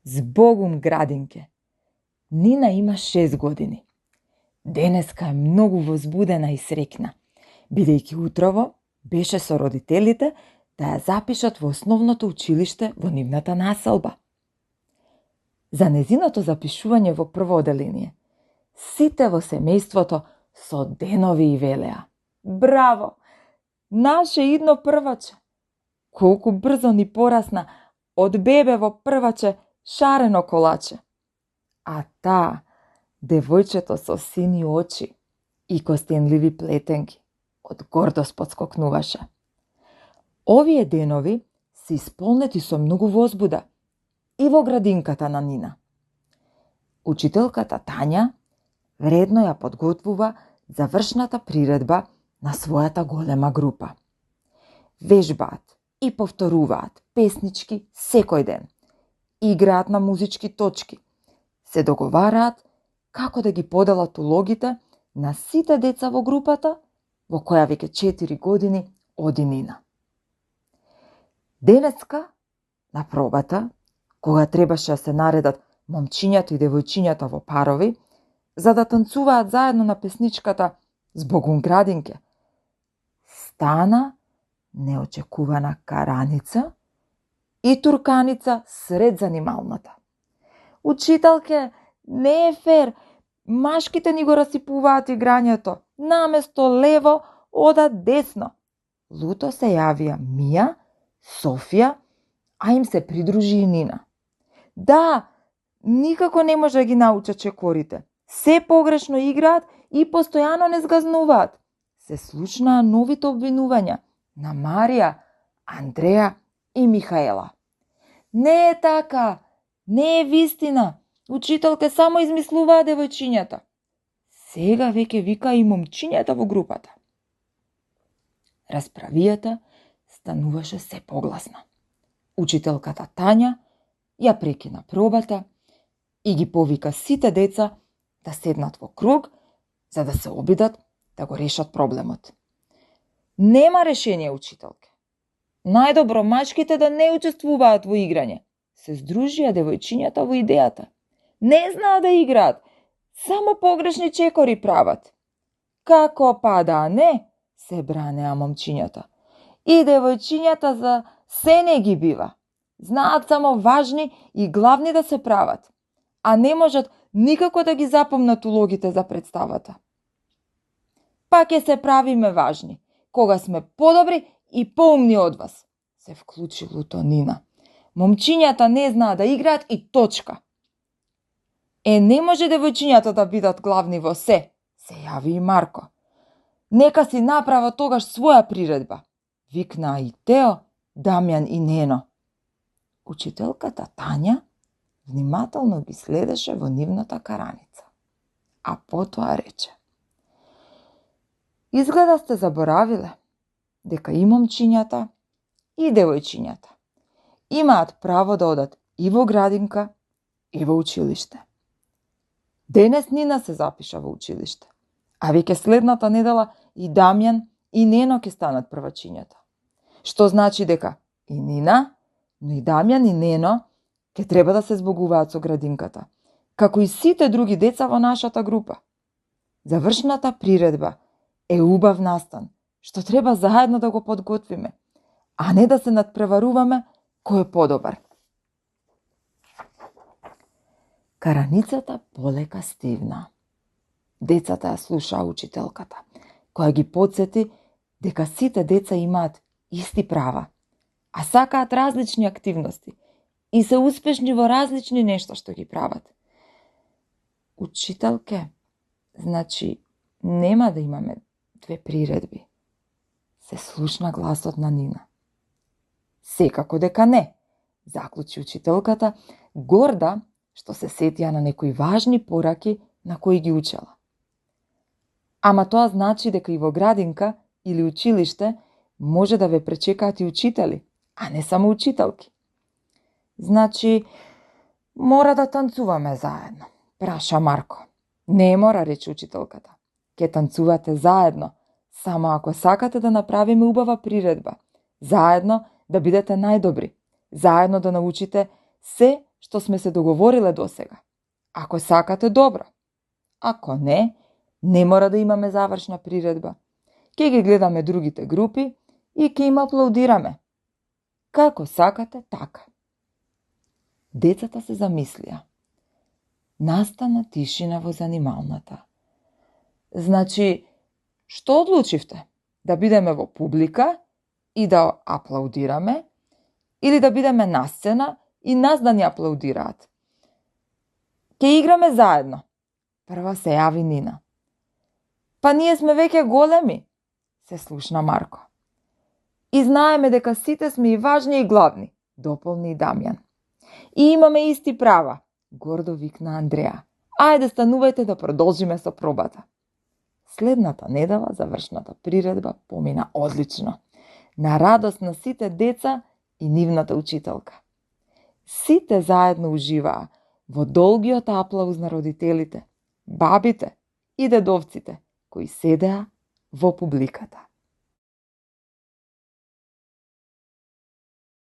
Збогум градинке. Нина има 6 години. Денеска е многу возбудена и среќна, бидејќи утрово беше со родителите да ја запишат во основното училиште во нивната населба. За незиното запишување во прво оделение, сите во семејството со денови и велеа: "Браво! Наше идно прваче! Колку брзо ни порасна од бебе во прваче шарено колаче!" А таа, девојчето со сини очи и костенливи плетенки, од гордост подскокнуваше. Овие денови се исполнети со многу возбуда и во градинката на Нина. Учителката Тања вредно ја подготвува завршната приредба на својата голема група. Вежбаат и повторуваат песнички секој ден, играат на музички точки, се договараат како да ги поделат улогите на сите деца во групата во која веќе 4 години оди Нина. Денеска, на пробата, кога требаше да се наредат момчињата и девојчињата во парови, за да танцуваат заедно на песничката "Збогум градинке", стана неочекувана караница и турканица сред занималната. "Учителке, не е фер, машките ни го расипуваат играњето, наместо лево одат десно." Луто се јавија Мија, Софија, а им се придружи и Нина. "Да, никако не може да ги научат чекорите. Се погрешно играат и постојано не згазнуваат." Се слушнаа новите обвинувања на Марија, Андреја и Михаела. "Не е така, не е вистина. Учителке само измислуваа девојчињата." Сега веќе вика и момчињата во групата. Расправијата стануваше се погласна. Учителката Тања ја прекина пробата и ги повика сите деца да седнат во круг, за да се обидат да го решат проблемот. "Нема решение, учителке. Најдобро мачките да не учествуваат во играње." Се здружија девојчињата во идејата. "Не знаат да играат, само погрешни чекори прават." "Како па да не?" се бранеа момчињата. "И девојчињата за се не ги бива. Знаат само важни и главни да се прават, а не можат никако да ги запомнат улогите за представата." "Па ќе се правиме важни, кога сме подобри и поумни од вас," се вклучи луто Нина. "Момчињата не знаат да играат и точка." Не може девојчињата да бидат главни во се," се јави и Марко. "Нека си направа тогаш своја приредба," викнаа и Тео, Дамјан и Нено. Учителката Тања внимателно ги следеше во нивната караница, а потоа рече: "Изгледа сте заборавиле дека и момчињата и девојчињата имаат право да одат и во градинка и во училиште. Денес Нина се запиша во училиште, а веќе следната недела и Дамјан и Нено ќе станат првачињата. Што значи дека и Нина, но и Дамјан и Нено ќе треба да се збогуваат со градинката, како и сите други деца во нашата група. Завршната приредба е убав настан, што треба заедно да го подготвиме, а не да се надпреваруваме кој е подобар." Караницата полека стивна. Децата ја слушаа учителката, која ги подсети дека сите деца имаат исти права, а сакаат различни активности и се успешни во различни нешта што ги прават. "Учителке, значи нема да имаме 2 приредби," се слушна гласот на Нина. "Секако дека не," заклучи учителката, горда што се сетија на некои важни пораки на кои ги учела. "Ама тоа значи дека и во градинка или училиште може да ве пречекаат и учители, а не само учителки." "Значи, мора да танцуваме заедно?" праша Марко. "Не мора," рече учителката. "Ке танцувате заедно, само ако сакате да направиме убава приредба, заедно да бидете најдобри, заедно да научите се што сме се договориле досега. Ако сакате, добро. Ако не, не мора да имаме завршна приредба. Ке ги гледаме другите групи и ке им аплаудираме. Како сакате, така. Децата се замислија. Настана тишина во занималната. Значи, што одлучивте? Да бидеме во публика и да аплаудираме, или да бидеме на сцена и нас да ни аплаудираат? Ке играме заедно. Прва се јави Нина. Па ние сме веќе големи, се слушна Марко. И знаеме дека сите сме и важни и главни, дополни и Дамјан. И имаме исти права, гордо викна Андреа. Ајде, станувајте да продолжиме со пробата. Следната недела завршната приредба помина одлично, на радост на сите деца и нивната учителка. Сите заедно уживаа во долгиот аплауз на родителите, бабите и дедовците, кои седеа во публиката.